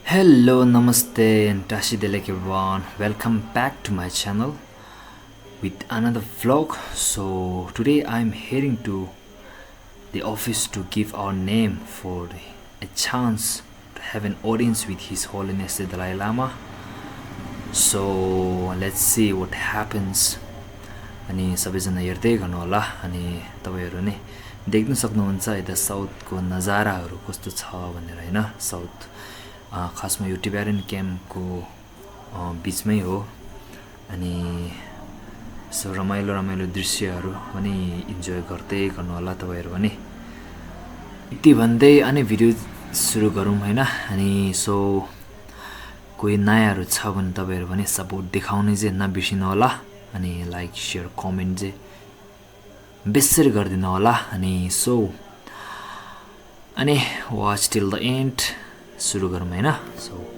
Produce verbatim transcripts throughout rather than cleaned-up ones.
Hello, namaste, and tashi delek everyone. Welcome back to my channel with another vlog. So today I'm heading to the office to give our name for a chance to have an audience with His Holiness the Dalai Lama. So let's see what happens. अनि सबैजना हेर्दै गर्नु होला। अनि तपाईँहरू नै देख्न सक्नुहुन्छ यता साउथको नजाराहरू कस्तो छ भनेर, होइन? साउथ, अ, खासमा यो टिबेटन क्याम्पको, अ, बिचमै हो। अनि यसो रमाइलो रमाइलो दृश्यहरू पनि इन्जोय गर्दै गर्नु होला तपाईँहरू पनि। यति भन्दै अनि भिडियो सुरु गरौँ, होइन? अनि सो कोही नयाँहरू छ भने तपाईँहरू पनि सपोर्ट देखाउने चाहिँ नबिर्सिनु होला। अनि लाइक, सेयर, कमेन्ट चाहिँ बेसरी गरिदिनु होला। अनि सो अनि watch till the end, सुरु गरौँ, होइन? सो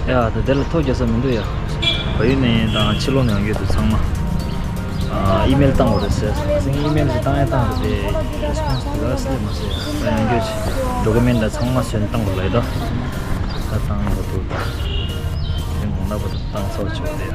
ཡ། ད་དེ་ལ་ཐོ་རྒྱག་ས་མི་འདུག་ཡ། བལ་ཡུལ་ནས་དང་ཕྱི་ལོགས་ནས་ཡོང་རྒྱུ་དུ་ཚང་མ། ཨ་ཨི་མེལ་བཏང་བ་རེད་ཟེར། ཨི་མེལ་ཞིག་བཏང་ཡ་བཏང་རེད་དེ། རེ་སི་པོན་སི་དེ་ག་སེ་མ་ཟེར། ད་ཡོང་རྒྱུ་ཆེ། ཌོ་ཀུ་མེན་ཊི་ཚང་མ་སོན་བཏང་བ་ལས་ད། ད་བཏང་བ་འདུག་ད། དེ་མོ་ན་བ་ད་བཏང་ཚར་ཆོག་དེ།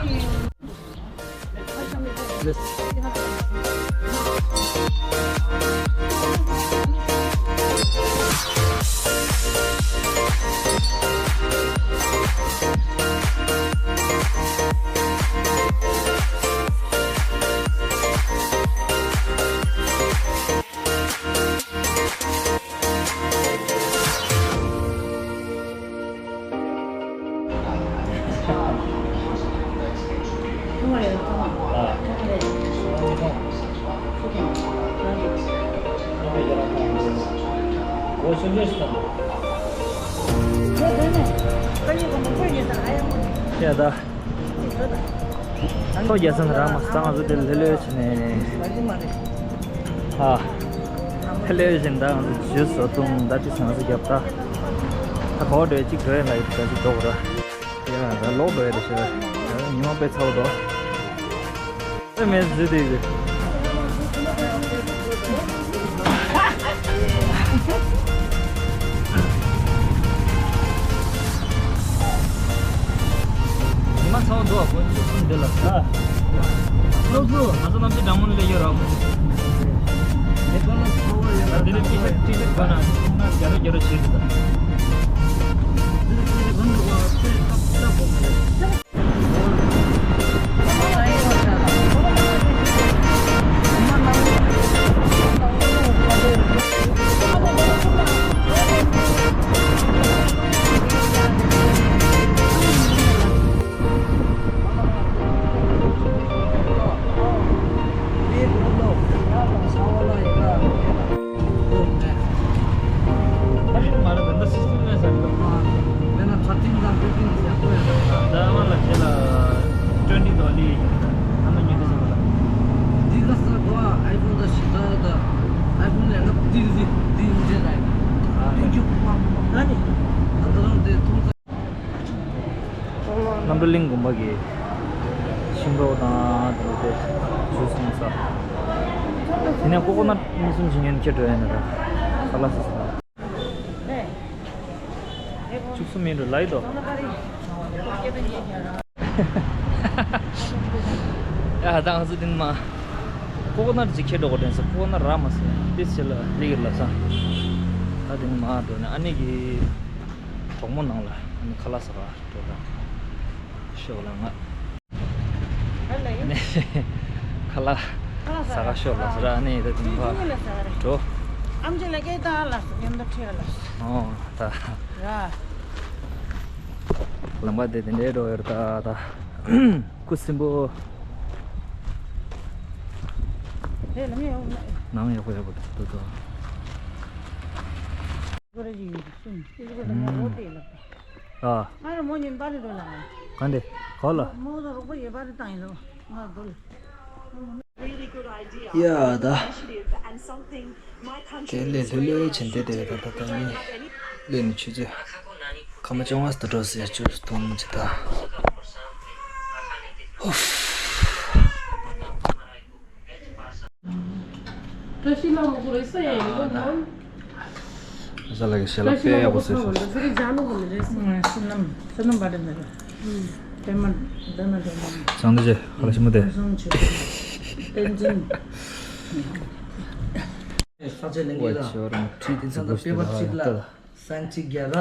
ཡ་ད། ཐོ་རྒྱག་ས་ནི་ར་མ་སང་ང་ཚོ་དེ་ལྷོད་ལྷོད་བྱས་ནས། ཨ། ལྷོད་ལྷོད་བྱས་ནས་ད་ང་ཚོ་ཇུས་བཟོ་བཏུང་ད་དེ་སང་ང་ཚོ་རྒྱབ་ད། ད་གོ་འགྲོ་གཅིག་འགྲོ་ཡ་ལ་ཡོད་ད་ཅིག་འགྲོ་གོ་ར། ཡ་ད་ལོག་འགྲོ་ཡ་རེད་ཤག་ད་ཉི་མ་དཔེ་ཚ་བོ་འདུག་ཨེ་མེད་ཟི་དེ་གི། ཉི་མ་ཚ་བོ་འདུག་ཨ། དགོན་ཆུ་གསུམ་འདི་ལ། ཨ། སློབ་གྲོགས། ང་ཚོ་གནམ་གཤིས་གྲང་མོ་ནི་ལས་ཡོད་ར་མོ། དེ་ལ་ཊི་ཤར་ཊི་ཤར་གོན་ན་ང་རྒྱ་རོ་རྒྱ་རོ་བྱེད་འདུག་ད། རྣམ་གྲོལ་གླིང་དགོན་པ་གི་ཤིང་ཏོག་དང་དེ་ཚོ་བྱུག་སོང་ས། དེ་ནས་ཀོ་ཀོ་ནཊ་གཉིས་གསུམ་ཞིག་ཉོས་ཁྱེར་འགྲོ་ཡ་ནི་ར། ཁ་ལག་ཟ་ས། བཅུ་གསུམ་མིན་འགྲོ་ལ་ཡི་དོ། ཡ་ད་ང་ཚོ་དེ་ནི་མ། ཀོ་ཀོ་ནཊ་ཅིག་ཁྱེར་འགྲོ་དགོས་དྲན་ས། ཀོ་ཀོ་ནཊ་རག་མ་སོང་། དེ་ཕྱི་ལ་སླེབས་ཡོད་ལ་ས། ད་དེ་ནི་མ་འགྲོ་ནས་ཨ་ནེ་གི་གྲོགས་མོ་ནང་ལ་ཨ་ནེ་ཁ་ལག་ཟ་ག་འགྲོ་ལ། ཤོག་ལ་ང་། ཁ་ལག་ ས་ཁ་ཤོར་ལ་ཟེར་ཨ་ནི་ད་དེ་ནི་ཕ་འགྲོ། ཨམ་ཅི་ལ་སྐད་བཏང་ལ་སོ་ཡོན་ཏོ་ཁྲིད་ལ་སོ། ཨོ་ད། ར། ལམ་པ་དེ་དེ་འདྲའི་འགྲོ་ཡོད་ད་ད། ཁུ་སིམ་པོ། ཧེ་ལ་མི་ཡོང་ན། ནང་ཡག་པོ་ཡག་པོ་ད་ད། གོ་ར་ཡིན་སུམ་ཅི་གོ་ད་མོ་རོ་དེ་ལ། ཨ། ང་ར་མོ་ཉིན་པ་རེ་འགྲོ་ལ། གང་དེ་གོ་ལ། མོ་ད་རོགས་པ་ཡོད་པ་རེ་བཏང་ཡིན་ལོ་ང་འགྲོ་ལ། ཡ་ད། དེ་ལས་ལྷོད་ལྷོད་བྱེད་འདི་དེ་ད་ད་ད་ནི་ལས་ནི་ཆུ་ཚོད་ཁ་མ་ཅང་བ་སྟ་འགྲོ་ཟེར་ཆུ་སྟོང་ཅི་ད། ཧོ། བཀྲ་ཤིས་ལྷ་མོ་ཁོ་རེ་ས་ཡ་ཡིན་ནོ་ནམ། ས་ལ་གི་ཞལ་ལག་དཔེ་ཡག་པོ་བཟོས་སོང་། ཟེར་རེ་ཇ་ནོ་གི་མི་རེད་སོང་། སི་ནམ་སི་ནམ་བ་རེད་མི་རེད། པད་མ་པད་མ་འདྲ་མོ། བྱང་དུ་ཆེ་ཧ་ལ་ཞིམ་པོ་དེ། བཟང་ཆེ། བསྟན་འཛིན། ས་ཆ་ལེན་གི་ལ། དེ་ཚང་ད་པེ་པར་གཅིག་ལ། སན་གཅིག་རྒྱ་ག་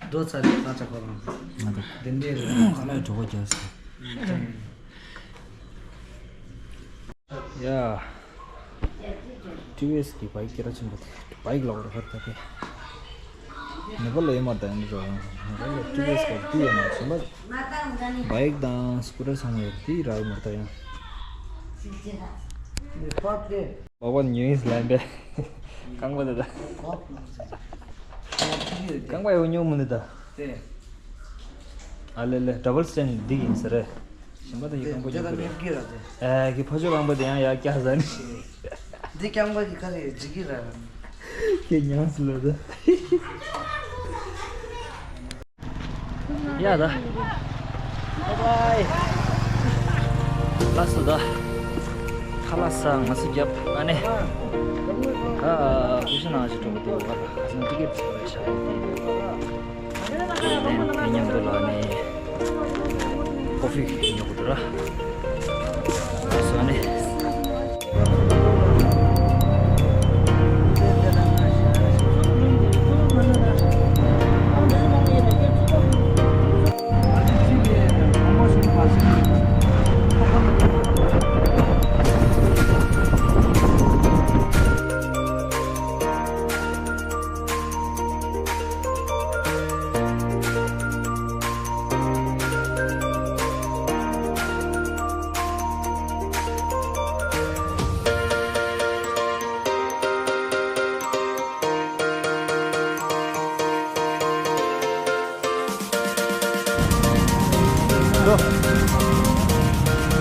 རྡོ་ཚ་རེད་ས་ཆ་ཁོ་རང་། ང་ད། དེ་འདྲའི་རེད་ཁ་ལག་གྲོད་ཁོག་རྒྱག་སོང་། ཡ། ཊི་ཝི་ཨེས་གི་བྷའིག་སྐད་གྲགས་ཆེན་པོ་དེ། བྷའིག་ལོག་རེད་ཧར་ད་དེ། ནེ་པཱལ་ལ་ཡོད་མ་རེད་ད་ཡང་འགྲོ་ཡང་། ནེ་པཱལ་ལ་ཊི་ཝི་ཨེས་ག་དུ་ཡོད་མ་རེད་ཤིང་པ། བྷའིག་དང་སི་ཀུ་ཊར་ཚང་མ་ཡོད་དེ་རག་ཡོད་མ་རེད་ད་ཡང་། ནེ་པཱལ་དེ། པ་པ་ཉུ་ཨིས་ལན་པེ། རྐང་པ་དེ་ད། རྐང་པ་ཡོད་ཉུང་མི་འདི་ད། དེ། ཨ་ལེ་ལེ་ཌ་བལ་སི་ཊེན་འདི་ཡིན་ཟེར་རེད། ཞིམ་པ་དང་ཡི་རྐང་པ་ཉོ་དགོས་རེད། ཨེ་གི་ཕ་ཆོས་རྐང་པ་དེ་ཡང་ཡག་སྐྱ་ཟ་ནི། འདི་རྐང་པ་གི་ཁ་རེ་འཇིག་གི་ར། ཁྱེད་ཉམས་སུ་ལོ་ད། ཡ་ད། ལགས་སོ་ད། ཁ་ལག་ཟ་ང་ཚོ་རྒྱབ་ཨ་ནི། ཨ་ཨ་ཀུ་ཤུ་ནང་ཞིག་འགྲོ་གི་འདུག་ང་ཚོ་ཊི་ཀེ་ཊི་ཚོ་ལ་ཤ་ཡིན་ཏེ། ལན་དེ་མཉམ་དུ་ལ་ནི། ཀོ་ཧྥི་ཉོ་གི་འདུག་ར། ལགས་སོ་ཨ་ནི།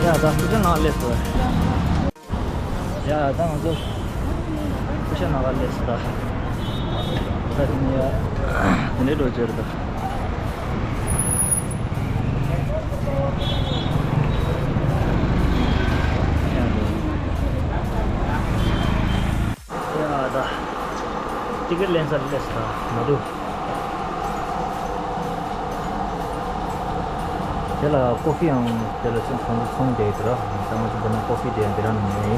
ཡ་ད་སྐུ་ཕྲེང་ནང་སླེབས་སོང་། ཡ་ད་ང་ཚོ་སྐུ་ཕྲེང་ནང་ལ་སླེབས་སོང་ད། ད་དེ་ནས་ཡ་དེ་འདྲའི་འགྲོ་རྒྱུ་རེད་ད། ཡ་ད། ཊི་ཀེ་ཊི་ལེན་ས་སླེབས་སོང་ད་མ་འདུག་དེ་ལ་ཀོ་ཧྥི་ཡང་དེ་ལ་ཚོང་ཚོང་ཚོང་དེ་དེ་ར་ད་ང་ཚོ་འདི་ན་ཀོ་ཧྥི་དེ་ཡང་དེ་ར་ནང་ནས་ཡིན།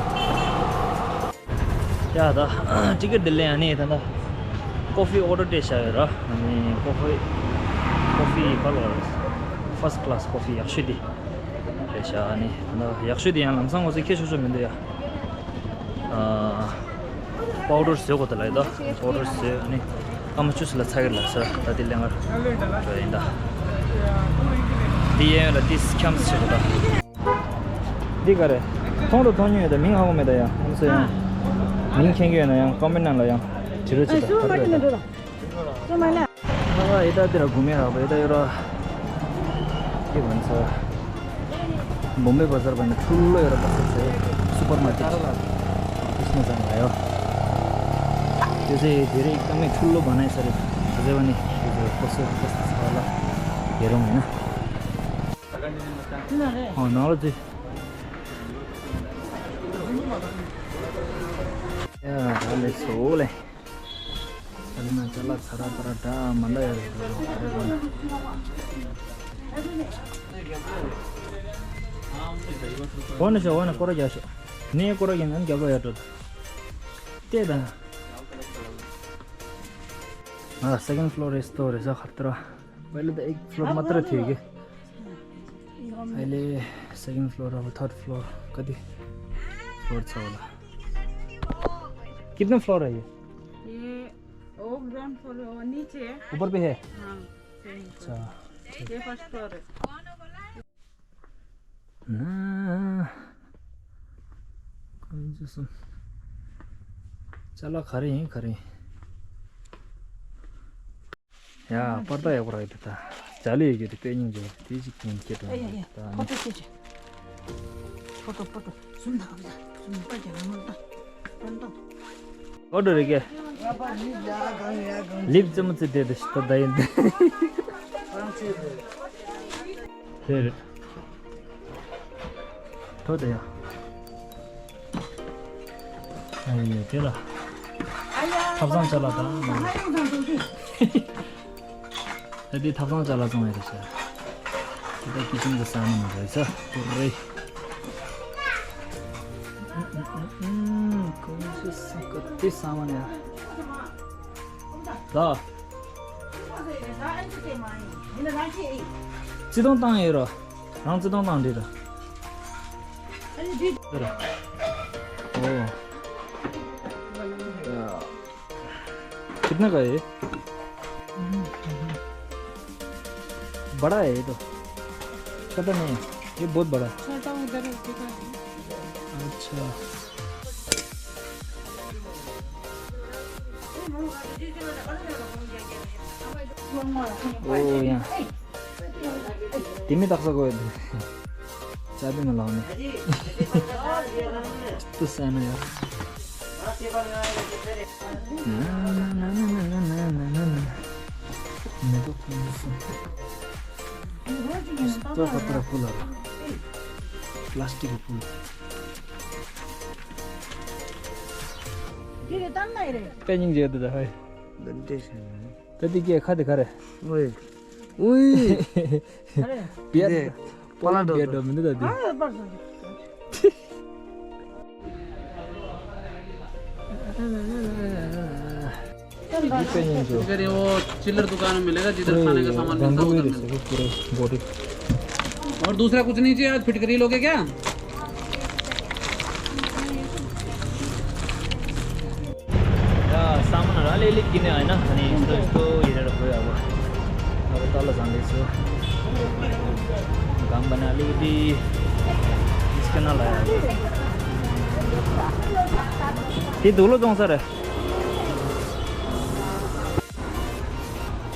ཡ་ད་ཊི་ཀེ་ཊི་དེ་ལེན་ཡ་ནི་ད་ད་ཀོ་ཧྥི་ཨོ་ཌར་སྤྲད་བཞག་ཡོད་ར། ཨ་ནི་ཀོ་ཧྥི་ཀོ་ཧྥི་ག་ལ་ཕར་སི་ཊི་ཀ་ལ་སི་ཀོ་ཧྥི་ཡག་ཤོས་དེ་རེད་ཤག་ཨ་ནི་ད་ད་ཡག་ཤོས་དེ་ཡང་ལམ་སང་ང་ཚོ་ཁྱེར་ཆོག་ཆོག་མི་འདུག་ཡ། པའུ་ཌར་བཟོས་དགོས་ད་ལ་ཡོད་ད། པའུ་ཌར་བཟོས་ཨ་ནི་སྐར་མ་བཅུ་ཙམ་ལ་ཚར་གི་རེད་ལབ་ས་ད་དེ་ལེན་གར་འགྲོ་ཡིན་ད། དེ་གཡས་གཡོན་ལ་ཏིས་འཁྱམས་བྱེད་དགོས་ད། འདི་ག་རེད། མཐོང་དང་མཐོང་མྱོང་ཡོད་ད་མིང་ཧ་གོ་མེད་ད་ཡ་ང་ཚོ་ཡང་། མིང་མཁྱེན་གྱི་ཡོད་ན་ཡང་ཀོ་མེན་ཊི་ནང་ལ་ཡང་བྲིས་རོགས་བྱེད་ད་ག་རེ་རེད་ད། ཨ་ཨི་ད་དེ་ར་གུ་མེ་ར་བེ་ད་ཡོད་ར། ཀི་བན་ས། བོམ་བེ་བ་ཟར་བ་ནི་ཁྲུལ་ལོ་ཡོད་ར་བ་ས་སེ་སུ་པར་མར་ཀེ་ཊི་ཁྲིས་མ་ས་ན་ཡོད། དེ་སེ་དེ་རེ་ཀ་མེ་ཁྲུལ་ལོ་བ་ན་ས་རེ་ཁ་ཟེ་བ་ནི་དེ་སེ་ཁོ་སེ་ཁོ་སེ་ས་ལ་ཡེ་རོ་མེ་ན། ཨོ་ནང་ལ་ཙི། ཡ་ད་ལེ་སོ་ལེ། ད་ལེ་ན་ཅ་ལག་ཚ་ར་ཚ་ར་འདྲ་མ་འདྲ་ཡོད་རེད་རེད་རེད། འོ་ན་ཤོག་འོ་ན་སྐོར་ར་རྒྱག་ཤོག་ནས་སྐོར་ར་རྒྱག་ན་རྒྱབ་ལོག་ཡར་འགྲོ་ད། ལྟས་དང་། ང་ལ་སེ་ཀེན་ཌི་ཕི་ལོར་རེ་སི་ཊོར་རེ་ས་ཁར་ཏི་ར། ཕ་ལེ་ད་ཨེག་ཕི་ལོར་མ་ཏི་ར་ཐེ་གི། ཕ་ལེ་སེ་ཀེན་ཌི་ཕི་ལོར་ར་ཐར་ཌི་ཕི་ལོར་ག་དེ། और अच्छा वाला। कितने फ्लोर है ये? ये वो ग्राउंड फ्लोर है, वो नीचे है। ऊपर भी है? हाँ, सेकंड फ्लोर। अच्छा, ठीक। ये फर्स्ट फ्लोर है। ना, कौन से सुन? चलो, खरे हैं, खरे हैं। ཡ། པར་ད་ཡག་པོ་རག་གི་འདུག་ད། ཅ་ལི་ཡོད་རྒྱུ་དེ་དཔེ་སྙིང་རྗེ་པོ་དེ་ཅིག་ཡིན་སྐད་དུ་ཨེ་ཡ་ཡ། ད་ཕོ་ནི། ཊོ་སྐྱེ་ཅིག་ཕོ་ཊོ་ཕོ་ཊོ། ཟུམ་ད་གམ་ད། ཟུམ་པ་རྒྱ་ལ་མ་ད། ཏོན་ཏོ། ཨོ་ཌར་རེ་གེ། ལིབ་ཙེ་མོ་ཙེ་དེ་དེ་ཤི་ད་ད་ཡིན་དེ། དེ་རེད། ཐོ་དེ་ཡ། ཨ་ཡེ་དེ་ལ། ཐབ་ཚང་ཅ་ལག་དང་། ད་དེ་ཐབ་ཚང་ཅ་ལག་བཙོང་ཡ་རེད་ཤག་དེ་ད་ཀི་ཅན་གི་ས་མ་ནང་རེད་ཤག་དེ་རེད། ཀོང་ཅི་སང་ཀ་དེ་ས་མ་ནང་ཡ། ད། ཅི་དང་བཏང་ཡོད་ར། རང་ཚོ་དང་དང་འདྲེས་ར། འདི་ར། ཨོ། ཡ། कितना का है ये? बड़ा है ये तो। छोटा नहीं है, ये बहुत बड़ा है। छोटा उधर है, देखो। अच्छा। ओ, यहाँ। तिमी तक्सा गयो। चाबी में लाउने। यस्तो सानो यार। यस्तो खतरा फुलहरू। प्लास्टिकको फुल। དཔེ་སྙིང་རྗེ་འདུག་ད་ཧོꯏ། ད་འདི་སྐད་ཁ་དེ་ག་རེད། ཨོའི། ཨོའི། པིར། པ་ལ་འགྲོ་པིར་འགྲོ་མི་འདུག་ད་འདི། འདི་དཔེ་སྙིང་རྗེ། फिटकरी वो चिल्लर दुकान में मिलेगा, जिधर खाने का सामान मिलता है, उधर मिलेगा। पूरा बॉडी। और दूसरा कुछ नहीं चाहिए आज? फिटकरी लोगे क्या? या, सामान रहा ले, लेकिन है ना, नहीं, इसको, इसको इधर रखो यार, वो। अब ताला जान दे इसको। काम बना ली थी, इसके ना लाया। ये दो लोग कौन सा रहे?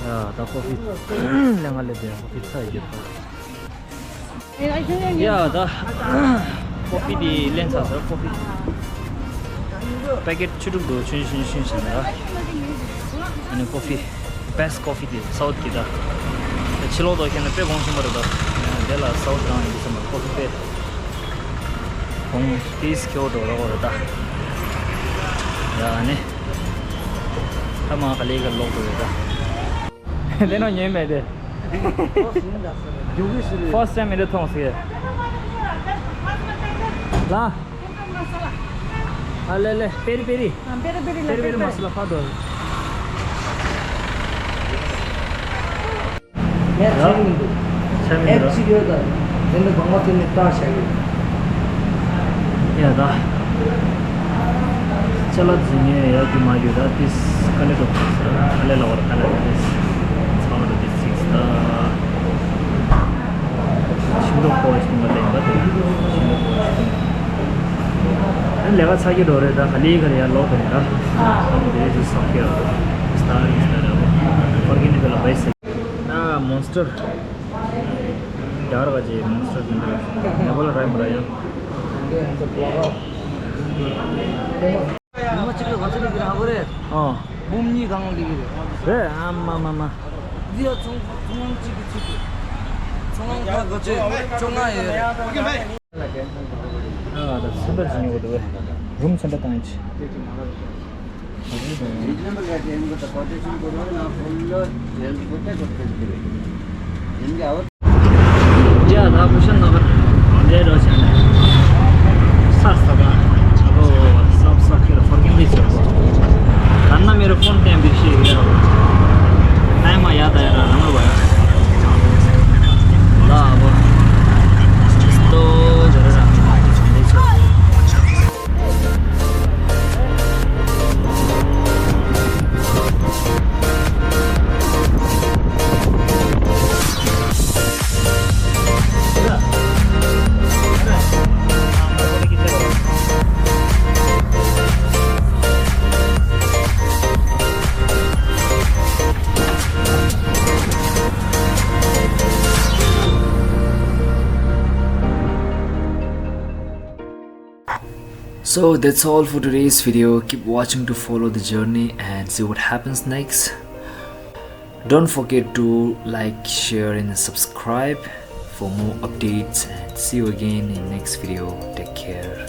ཡ། ད་ཀོ་ཕི་ལེན་ག་སླེབས་ཡ། ཀོ་ཕི་ཚ་ཡི་རྒྱབ་ད། ཡ། ད་ཀོ་ཕི་དེ་ལེན་ཚར་སོང་། ཀོ་ཕི་པེ་ཀེཊ་བཅུ་དྲུག་འདུག་ཆུན་ཆུན་ཆུན་བྱས་ནས། ཨ་ནི་ཀོ་ཕི། བེ་སི་ཊི་ཀོ་ཕི་དེ་སའུཐ་གི་ད། ད་ཕྱི་ལོགས་དུ་ཁྱེར་ན་དཔེ་གོང་ཆེན་པོ་རེད་ད། དེ་ལ་སའུཐ་རང་ཡིན་ཙམ་པ་ཀོ་ཕི་དཔེ་གོང་ཏིས་ཁྱོ་འགྲོ་རོགས་རེད་ད། ཡ་ནི། ད་མ་ག་ལེ་ག་ལོག་འགྲོ་རེད་ད། དེ་ནོ་ཉོས་མེད་དེ། ཕར་སི་ཊེམ་མི་འདི་མཐོང་སི། ལ། ཨ་ལེ་ལེ། པེ་རི་པེ་རི། ཨ། པེ་རི་པེ་རི་ལ། པེ་རི་པེ་རི་པེ་རི། མ་སི་ལ་ཕ་དོ། ངས་ཆེ་མི་འདུག་ཆེ་མི་འདུག་ཨེབ་ཅིག་ཡོད་ད། དེ་འདི་གོང་མ་དེ་ནི་ལྟ་བྱ་གི། ཡ་ད། ཅ་ལག་འཛིན་མཁན་ཡག་གི་མ་ཡོད་ད། ཏིས་དཀའ་ལས་འགྲོ་གི་ཟེར། དཀའ་ལས་ལ་བར་དཀའ་ལས་ལ་ཏིས་ཚང་མ་ཏིས་ཅིག་ད། ཤིང་ཏོག་པོ་ཞིག་མ་ལེན་པ་དེ། ཤིང་ཏོག་པོ་ཞིག་ཨ་ལས་ཀ་ཚ་གི་འགྲོ་རེད་ད། ག་ལེ་ག་ལེ་ཡར་ལོག་དེ་རེད་ད། ཨ་དེ་རེད་ཅིག་སོག་གི་ར། སྟ་རི་སྟ་ར་བ། ཨོར་གེ་ནིག་ལ་བའི་སི། ཨ་མོན་སི་ཊར། རྒྱ་གར་ག་ཅེ་མོན་སི་ཊར་དེ་འདྲ་ནེ་པཱལ་ར་ཡིན་པ་ར་ཡང་། ཉི་མ་གཅིག་གི་ག་ཚོད་ལི་གི་ར་ཧ་གོ་རེད། ཨ། འབུམ་གཉིས་གང་ལི་གི་རེད། རེད། ཨ་མ་མ་མ། འདི་ཡ་ཚོང་ཚོང་ཁང་གཅིག་གི་ཚིག་གི། ཚོང་ཁང་ཁ་ག་ཚོད་བཅོ་ལྔ་ཡོད་རེད། ཨ་ད་སེམས་པ་ཅིག་ཉོ་གི་འདུག་བས། རུམ་ཚོན་ཁྲ་བཏང་ཡིན་ཆེ། ཡ་ད་བུ་ཤ་ན་གར་འདྲེ་རོ་ཆ་ནས་ས་ས་ད་ཨོ་སབ་སབ་ཁེར་ཕོར་གིན་ལི་ཆེ་གོ། ད་ན་མེར་ཕོན་ཏན་བི་ཤེ་ཡ། ཨ་མ་ཡ་ད་ཡ་ར་རང་ར་བ་ཡ། ད་ཨ་བོ་སྟོ་ཇ་ར་ར་ལི་ཆེ། So that's all for today's video. Keep watching to follow the journey and see what happens next. Don't forget to like, share, and subscribe for more updates. And see you again in next video. Take care.